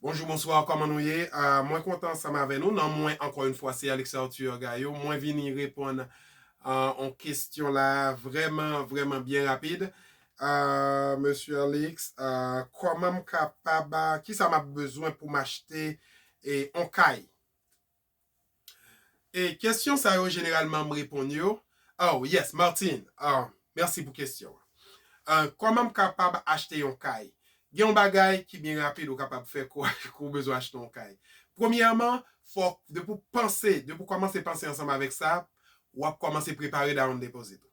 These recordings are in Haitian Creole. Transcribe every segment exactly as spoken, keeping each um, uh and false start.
Bonjou, bonswa, kòman nou ye? Ah, mwen kontan ansanm avè nou. Non mwen, ankò yon fwa, se Alex Arthur Gaillot. Mwen vini reponn a yon kesyon la vrèman, vrèman byen rapid. Ah, Mesye Alex, ah, kòman m kapab, ah, kisa m ap bezwen pou m achte e, yon kay? E kesyon sa yo, jeneralman, m reponn yo. Oh, yes, Martin. Ah, mèsi pou kesyon. Ah, kòman m kapab achte yon kay? Gen yon bagay ki byen rapid ou kapab fè kou, kou w bezwen achte yon kay. Premyèman, fòk, depi w panse, depi w kòmanse panse ansanm avèk sa, w ap kòmanse prepare down deposit ou.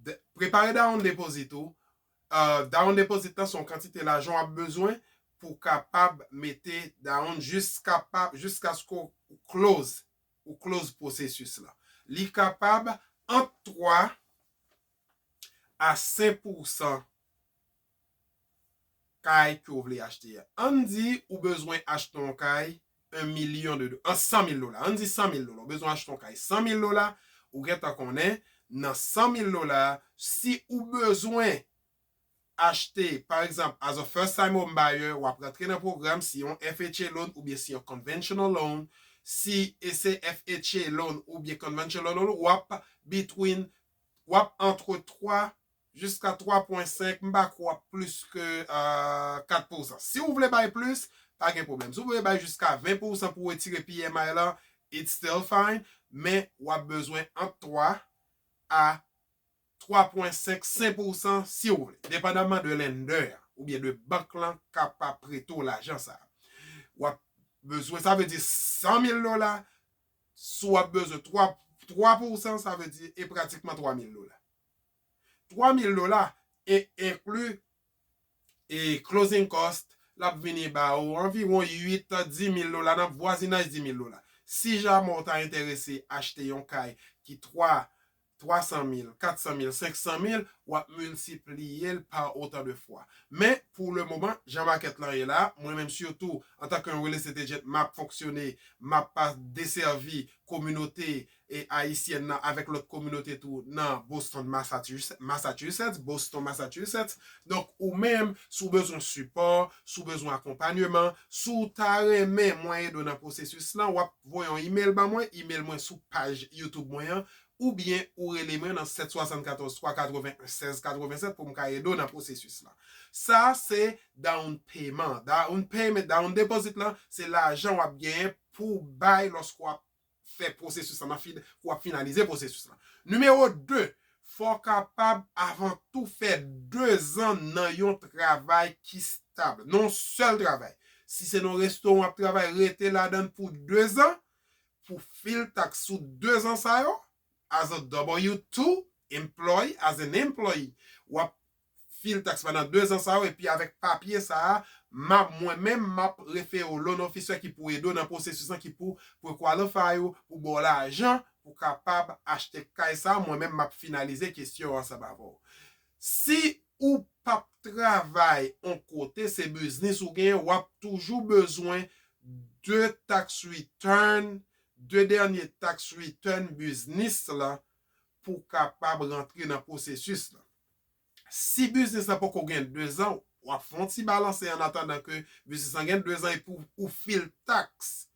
De- prepare down deposit ou. Uh, down deposit lan se yon kantite lajan w ap bezwen pou w kapab mete down jiska pa- jiskaske w close, ou close pwosesis la. Li kapab ant twa a senk pousan kay ke w vle achte a. Ann di ou bezwen achte yon kay yon milyon de do- an san mil dola. Ann di san mil dola. Ou bezwen achte yon kay san mil dola. Ou gentan konnen, nan san mil dola, si ou bezwen achte, pa egzanp, as a first time home buyer, w ap rantre nan pwogram, si yon F H A loan oubyen si yon conventional loan, si e se F H A loan oubyen conventional loan, w ap between, w ap antre twa jiska twa pwen senk, m pa kwè w ap plis ke, euh, kat pousan. Si w vle bay plis, pa gen pwoblèm. Si w vle bay jiska ven pousan pou w retire P M I la, it's still fine, men w ap bezwen ant twa a twa pwen senk, senk pousan si w vle, depandamman de lender a, oubyen de bank lan k ap prete w lajan sa a. W ap bezwen, sa vle di san mil dola, si w ap bezwen twa, twa pousan, sa vle di e pratikman twa mil dola. Twa mil dola e enkli e closing cost, l ap vini ba ou anviwon uit, dis mil dola, nan vwazinaj dis mil dola. Si jamè w ta enterese achte yon kay ki twa, twa san mil, kat san mil, senk san mil, w ap miltipliye l pa otan de fwa. Men, pou le moman, jan makèt lan ye la, mwen menm sitou, antanke yon real estate agent, m ap fonksyone, m ap pa desèvi kominote e ayisyèn nan avèk lòt kominote tou nan Boston, Massachusetts, Massachusetts, Boston, Massachusetts. Donk, ou menm, si w bezwen sipò, si w bezwen akonpanyeman, si w ta renmen mwen ede w nan pwosesis lan, w ap voye yon email ban mwen, email mwen sou paj YouTube mwen an, oubyen ou rele mwen nan sèt swasannkatòz twa katreven sèz katreven sèt pou m ka ede w nan pwosesis lan. Sa se down payment. Down payment, down deposit lan, se lajan w ap genyen pou w bay lòske w ap fè pwosesis lan, nan fin, pou w ap finalize pwosesis lan. Nimewo de, fò w kapab avan tou fè de zan nan yon travay ki stab, nan yon sèl travay. Si se nan yon restoran w ap travay, rete ladan l pou de zan, pou fil taks sou de zan sa yo, as a W two employee, as an employee, w ap fil taks pandan de zan sa yo, epi avèk papye sa a, m ap, mwen menm, m ap refere w loan officer ki pou ede w nan pwosesis lan, ki pou, pou qualify ou, pou ba w lajan, pou kapab achte kay sa a, mwen menm, m ap finalize kesyon an ansanm avè w. Si ou p ap travay yon kote, se biznis ou genyen, w ap toujou bezwen de tax return, de dènye tax return biznis lan pou w kapab rantre nan pwosesis lan. Si biznis lan poko gen de zan, w ap fè yon ti balanse an atandan ke biznis lan gen de zan epi w, ou fil taks.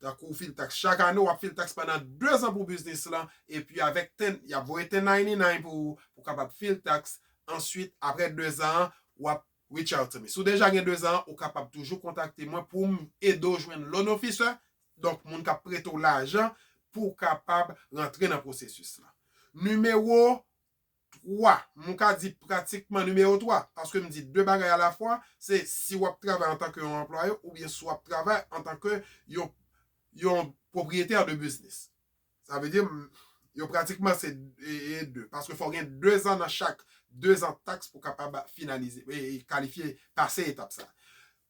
Tankou w fil taks chak ane, w ap fil taks pandan de zan pou biznis lan, epi avèk ten, y ap voye ten ninety-nine pou ou, pou w kapab fil taks. Answit, apre de zan an, w ap reach out to me. Si w deja gen de zan an, ou kapab toujou kontakte mwen pou m ede w jwenn loan officer, donk moun k ap prete w lajan pou w kapab rantre nan pwosesis lan. Nimewo twa, m ka di pratikman nimewo twa, paske m di de bagay alafwa, se si w ap travay antanke yon anplwaye oubyen si w ap travay antanke yon, yon pwopriyetè de biznis. Sa vle di, m, yo pratikman se e, e de, paske fò w gen de zan nan chak, de zan taks pou kapab finalize, e, e kalifye, pase etap sa.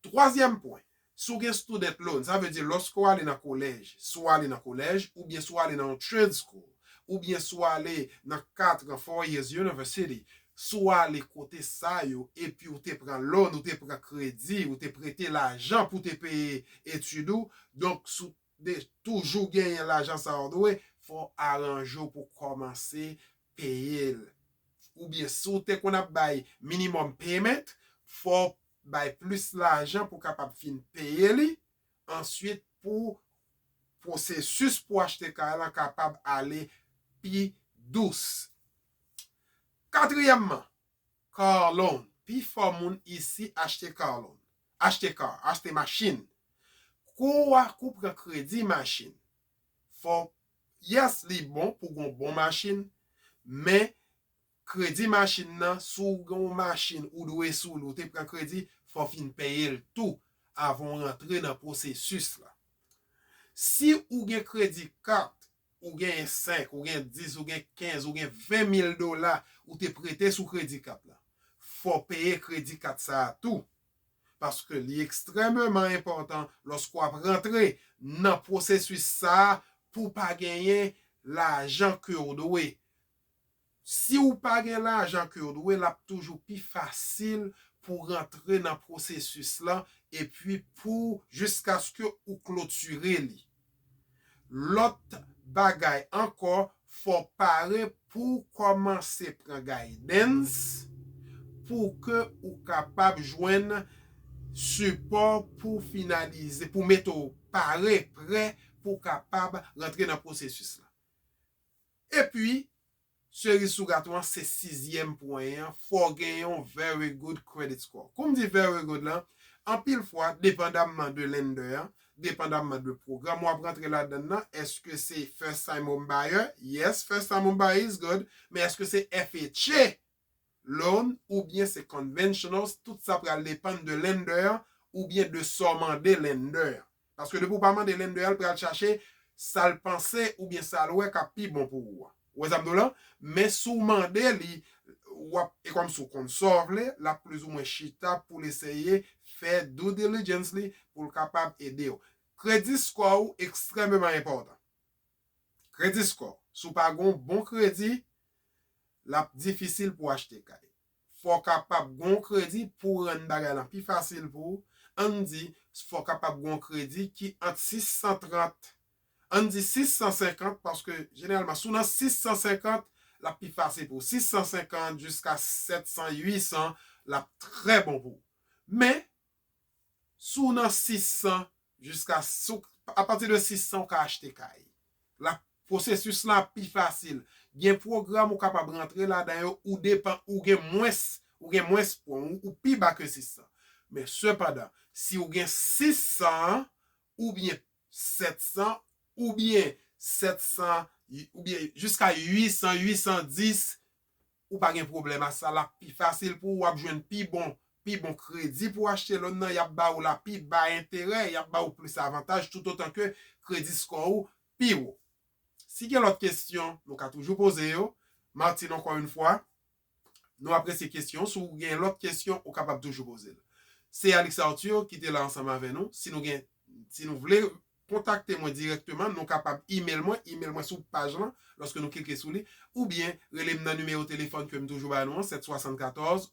Twazyèm pwen, si w gen student loan, sa vle di lòske w ale nan kolèj, si w ale nan kolèj, oubyen si w ale nan yon trade school, oubyen si w ale nan kat an, four years university, si w ale kote sa yo, epi w te pran loan, ou te pran kredi, ou te prete lajan pou te peye etid ou, donk, si w de, toujou genyen lajan sa w dwe, fò w aranje w pou kòmanse peye l. Oubyen si w te konn ap bay minimum payment, fò w bay plis lajan pou kapab fin peye li, answit pou pwosesis pou achte kay lan kapab ale pi dous. Katriyèmman, car loan. Pifò moun isi achte car loan. Achte car, achte machin. Kou w a, kou w pran kredi machin, fò, yes, li bon pou gon bon machin, men kredi machin nan, si w gen yon machin ou dwe sou li, ou te pran kredi, fò w fin peye l tou avan w rantre nan pwosesis la. Si ou gen kredi kat, ou gen senk, ou gen dis, ou gen kenz, ou gen ven mil dola ou te prete sou kredi kat la, fò w peye kredi kat sa a tou. Paske li ekstrèmeman enpòtan lòske w ap rantre nan pwosesis sa a pou w pa genyen lajan ke w dwe. Si w pa gen lajan ke w dwe, l ap toujou pi fasil pou w rantre nan pwosesis lan epi pou jiskaske ou klotire li. Lòt bagay ankò, fò w pare pou w kòmanse pran guidance pou ke ou kapab jwenn sipò pou finalize, pou mete w pare, prè pou w kapab rantre nan pwosesis la. Epi, seriz sou gato an, se sizyèm pwen an, fò w gen yon very good credit score. Kou m di very good lan, anpil fwa, depandamman de lender an, depandamman de pwogram w ap rantre ladan nan, èske se first time home buyer? Yes, first time home buyer is good, men èske se F H A loan oubyen se conventionals? Tout sa pral depann de lender an oubyen de sa w mande lender an. Paske depi w pa mande lender an, l pral chache sa l panse oubyen sa l wè k ap pi bon pou ou a. Ou wè sa m di w la? Men si w mande li, w ap, e kòmsi w konn sa w vle, l ap plizoumwen chita pou l eseye fè due diligence li pou l kapab ede w. Kredi score ou ekstrèmeman enpòtan. Kredi score. Si w pa gen yon bon kredi, l ap difisil pou w achte kay. Fò w kapab gen yon kredi pou rann bagay lan pi fasil pou ou. Ann di, fò w kapab gen yon kredi ki ant sis san trant, ann di sis san senkant, paske jeneralman, si w nan sis san senkant, l ap pi fasil pou ou. Sis san senkant jiska sèt san, uit san, l ap trè bon pou ou. Men, si w nan sis san, jiska, si w, apati de sis san, ou ka achte kay. La, pwosesis lan ap pi fasil. Gen pwogram ou kapab rantre ladan yo, ou depan, ou gen mwens, ou gen mwens pwen, ou, ou pi ba ke sis san. Men sepandan, si w gen sis san an, oubyen sèt san, oubyen sèt san, oubyen jiska uit san, uit san dis, ou pa gen pwoblèm a sa, l ap pi fasil pou ou, w ap jwenn pi bon, pi bon kredi pou w achte loan nan, y ap ba ou la pi ba enterè, y ap ba ou plis avantaj, toutotan ke kredi score ou pi wo. Si gen lòt kesyon, nou ka toujou poze yo. Martine, encore une fois, nou apresye kesyon. Si w gen lòt kesyon, ou kapab toujou poze l. Se Alix Arthur ki te la ansanm avè nou. Si nou gen, si nou vle kontakte mwen dirèkteman, nou kapab email mwen, email mwen sou paj lan, lòske nou klike sou li, oubyen rele m nan nimewo telefòn ke m toujou ba nou an, sèt swasannkatòz,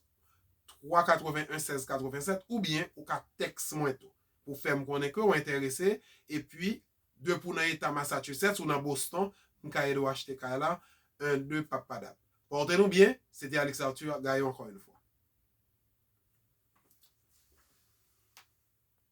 twa katreven en, sèz katreven sèt, oubyen ou ka tèks mwen tou, pou fè m konnen ke w enterese, epi depi w nan eta Massachusetts ou nan Boston, m ka ede w achte kay la, en, de, p ap pa dat. Pòte nou byen, se te Alix Arthur Gaillot encore une fois.